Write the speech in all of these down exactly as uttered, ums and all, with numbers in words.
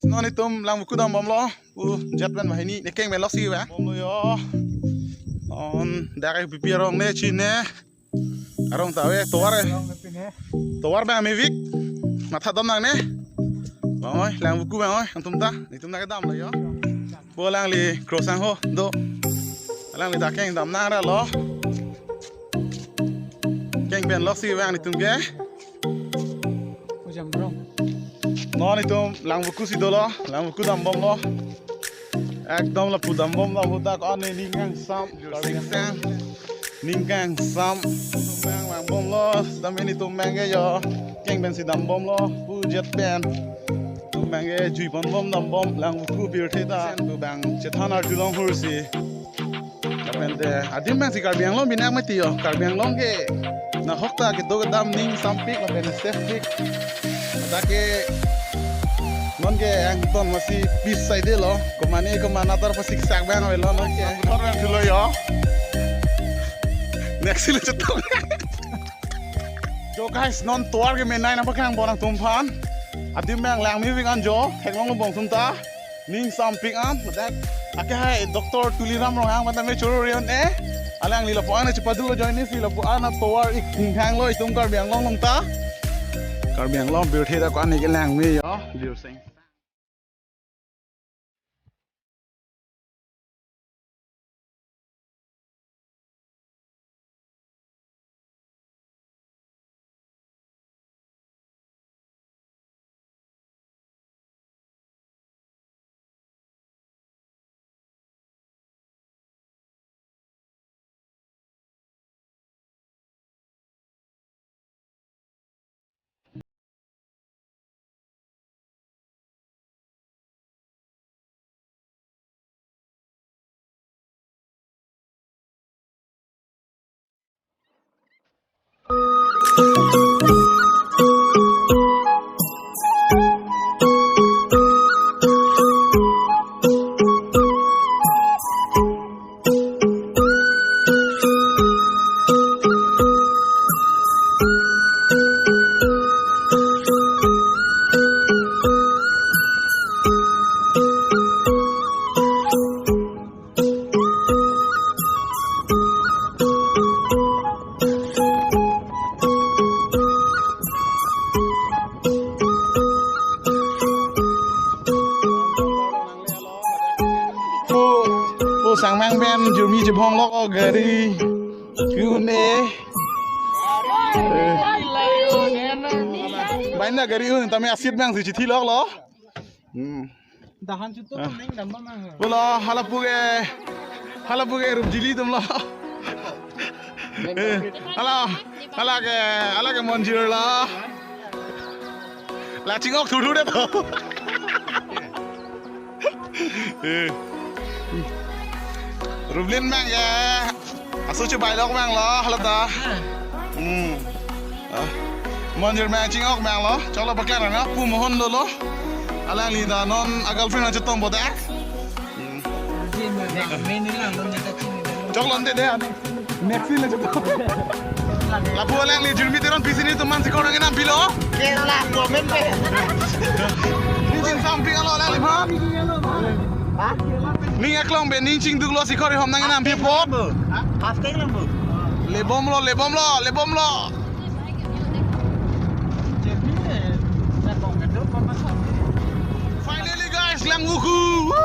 Non itum Langvoku dambomlo. Pu jet pen banghini, ne keng pen loksi ba. Bomlo yo. Non dak ke P P arong ne chin ne. Arong ta ave tovar. Tovar bang mevik. Matha dam nangne. Bang oi, Langvoku bang oi, nangtum ta. Itum ta kedamlo yo. Pu alangli cross ang ho do. Alangli ta keng dam nangralo. Keng pen loksi bang itum ke. Ujam bro. Non itum Langvoku si dolo, Langvoku dambomlo. Ekdom lapu dambom, lapu dak ane ning kangsam, sing sang. Ning kangsam. Bang, bang bomlo, dam ini itum bang ke yo. Keng pen si dambomlo, pu jet pen. Itum bang ke jui ponbom dambom, Langvoku pirthe ta. Itum bang chethan arjulong hur si. Lapen te adim bang si Karbi Anglong binak mati yo. Karbi Anglong ke nahok ta kedo kedam ning sampik lapen safepik. Dak ke non ke angton masi peace side lo. Komane komane atar pasik sak bang avelo non ke. Thor bang thulo yo. Next lo chetok. Jo guys, non tovar ke menai nangpaklang bon nangtum aphan. Adim bang langmevik an jo, theklonglo bong tum ta. Ning sampik an, dak ake hai Doctor Tuliram Ronghang mata me choro rion e. Alangli lapu-an chepaduklo join si lapu-an atovar ik thingthanglo itum Karbi Anglong along ta. Karbi Anglong pirthe ta ko-an ke langme yo, lirseng. Pu, pu Sangmang pen jurmi chebhong lo gari. Kune. Eh. Bainda gari un tame asit bang si chithi lok lo. Hmm. Dahan chuto Ah. Neng dam bang. Bolo hala pu ke, hala pu ke rup jili atum lo. Eh, hala, hala ke, hala ke Monjir lo. La chingok thurthu de to. Eh. Rublin bang ke. Aso chebai lok bang lo, hala ta. Hmm. Ah. Monjir bang chingok bang lo. Choklo paklang na, pu Mohon dolo. Alangli ta non a girlfriend na chetong bodak. Hmm. Choklo ante de. Next scene le chetong. Lapu alangli jurmi teron pisi ni teman si korang enam pilo. Kerala, komen pe. Ni jin samping alo alangli phan. Ha? Ning aklong pen ning chingduklo si kori hom nang enam pi pot. Half tank lang, bu. Lebomlo, lebomlo, lebomlo. Finally guys, Langvoku. Woo!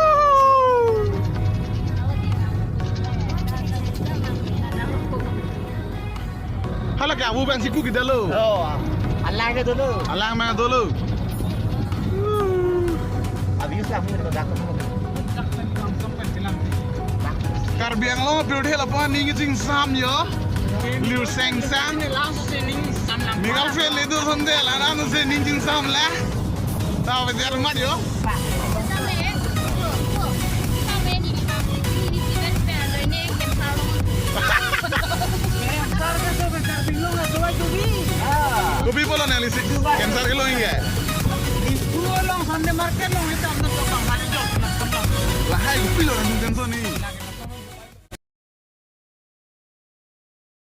Hala ke abu bang si ku kita lo. Oh, alang ke dolo. Alang ma dolo. Abis lah, mungkin dak. Karbi Anglong pirthe lapu-an ning chingsam yo. Lirseng sang. Laso si ning sam lang. Mi girlfriend le do sonde la nang si ning chingsam la. Tahu betul amat yo. Kopi pulo neli si cancer kilo inge. Lahai kopi lo nang cancer ni.